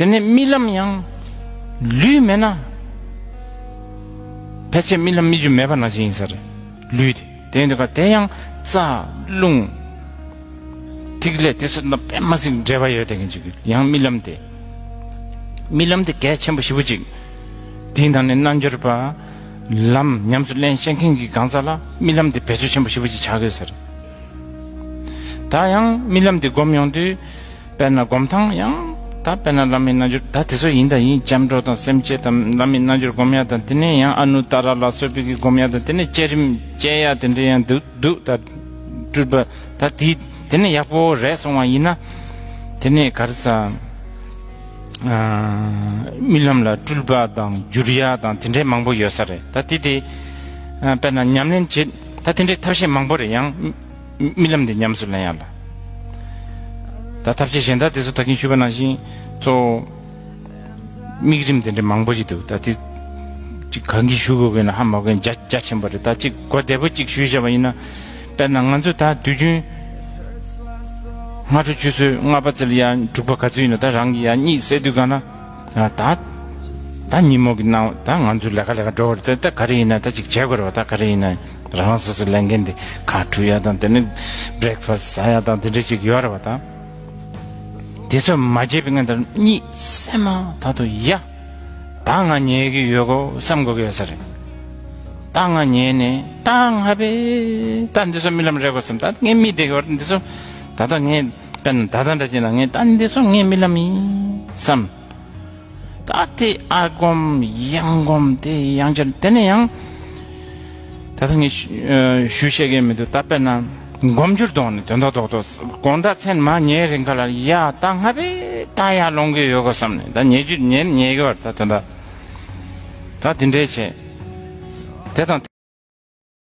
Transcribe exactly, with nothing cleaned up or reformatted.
དེ་ནས་རྨི་ལམ་ཡང་ལུས་མེད་ན་ཕལ་ཆེར་རྨི་ལམ་རྨི་རྒྱུ་མེད་པ་ནང་བཞིན་ཡིན་ས་རེད། ལུས་དེ་དེ་ཡིན་དུས་ཀ་དེ་ཡང་རྩ་རླུང་ཐིག་ལེ་དེ་ཚོ་དང་དཔེ་མ་སྲིད་འབྲེལ་བ་ཡོད་དེ་གི་ཅིག་ཡང་རྨི་ལམ་དེ། རྨི་ལམ་དེ་གལ་ཆེན་པོ་ཞེ་པོ་ཅིག་དེའི་ནང་ནས་རྣལ་འབྱོར་པ་ལམ་ཉམས་སུ་ལེན་ཤེས་མཁན་གྱི་གང་ཟག་ལ་རྨི་ལམ་དེ་བེད་སྤྱོད་ཆེན་པོ་ཞེ་པོ་ཅིག་ཆགས་ཀྱི་ཡོད་ས་རེད། ད་ཡང་རྨི་ལམ་དེ་སྒོམ་ཡོང་དུས་དཔེར་ན་སྒོམ་ཐངས་ཡང་ད་དཔེར་ན་བླ་མའི་རྣལ་འབྱོར་ད་དེ་ཚོ་ཡིན་ད་ཡིན། སྐྱབས་འགྲོ་དང་སེམས་བསྐྱེད་དང་བླ་མའི་རྣལ་འབྱོར་སྒོམ་ཡ་དང་དེ་ནས་ཡང་ཨ་ནུ་ཏཱ་ར་ལ་སོགས་པའི་གི་སྒོམ་ཡ་དང་དེ་ནས་བསྐྱེད་རིམ་བསྐྱེད་ཡ་དེ་འདྲ་ཡང་འདུག་འདུག་ད་སྤྲུལ་པ་ད་དེ་དེ་ནས་ཡག་པོ་རེད་སོང་བ་ཡིན་ན་དེ་ནས་ག་རེ་ཟ། ཨ་རྨི་ལམ་ལ་སྤྲུལ་པ་དང་འགྱུར་ཡ་དང་དེ་འདྲའི་མང་པོ་ཡོད་ས་རེད། ད་དེ་དེ་ཨ་དཔེར་ན་ཉམས་ལེན་བྱེད་ད་དེ་འདྲའི་ཐབས་ཤེས་མང་པོ་རེད། ཡང་རྨི་ལམ་དེ་ཉམས་སུ་ལེན་ཡ་ལ་ད་ཐབས་ཤེས་གཞན་དག་དེ་ཚོ་ད་གིན་ཞུས་པ་ནང་བཞིན་གཙོ་བོ་དམིགས་རིམ་དེ་འདྲའི་མང་པོ་ཞིག་འདུག་ད་དེ་ཅིག་གང་གིས་ཞུ་དགོས་དགོས་ན་ཧ་མ་གོ་ཡ་རྒྱ་རྒྱ་ཆེན་པོ་རེད། ད་ཅིག་གོ་བདེ་པོ་ཅིག་ཞུས་བཞག་པ་ཡིན་ན། དཔེར་ན་ང་ཚོ་ད་དུས་རྒྱུན་སྔ་དྲོ་ཆུ་ཚོད་ལྔ་པ་ཙམ་ལ་ཡ་དྲུག་པ་ག་ཚོད་ཡིན་ན་ད་རང་གི་ཡ་གཉིད་སད་དུས་ག་ན་ད་ད་ཉིན་མོ་གི་ནང་ད་ང་ཚོ་ལས་ཀ་ལས་ཀ་འགྲོ་བར་ད་ད་ག་རེ་ཡིན་ན་ད་ཅིག་བྱེད་དགོས་རེད་བ། ད་ག་རེ་ཡིན་ན་རང་རང་སོ་སོ་ལས་འགན་དེ་ཁ་འཁྲུ་ཡ་དང་དེ་ནས་བྷི་རེག་ཕ་སི་ཟ་ཡ་དང་དེ་འདྲ་ཅིག་ཡོད་རེད་བ། ད་དེ་ཚོ་མ་བརྗེད་པའི་ངང་ད་གཉིད་སད་མ་ཐག་ཏུ་ཡ། ད་ང་ཉལ་གི་ཡོད་གོ་བསམ་དགོས་ཀྱི་ཡོད་ས་རེད། ད་ང་ཉལ་ནས་ད་ང་བས་ད་འདི་ཚོ་རྨི་ལམ་རེད་གོ་བསམ། ད་ངས་རྨིས་བསྡད་ཀྱི་ཡོད་རེད། འདི་ཚོ་ད་ལྟ་ངས་དཔེར་ན་ད་ལྟ་འདྲ་བྱས་ན་ངས་ད་འདི་ཚོ་ངའི་རྨི་ལམ་ཡིན་བསམ། ད་དེ་ཨར་སྒོམ་ཡང་སྒོམ་དེ་ཡང་བསྐྱར་དེ་ནས་ཡང་ད་ལྟ་ངས་ཞུ་ཨ་ཞུ་ཤེས་ཀྱི་མི་འདུག་ད་དཔེར་ན་སྒོམ་རྒྱུར་གཏོང་ནས་དོན་དག་རྡོག་རྡོག་དགོང་དག་མཚན་མ་ཉལ་རན་ཁ་ལ་ཡ་ད་ང་བས་ད་ཡར་ལོང་གི་ཡོད་གོ་བསམ་ནས་ད་ཉལ་རྒྱུ་ཉལ་ཉལ་གི་བར་ད་དོན་དག་ད་དེ་འདྲའི་བྱས་དེ་དང་།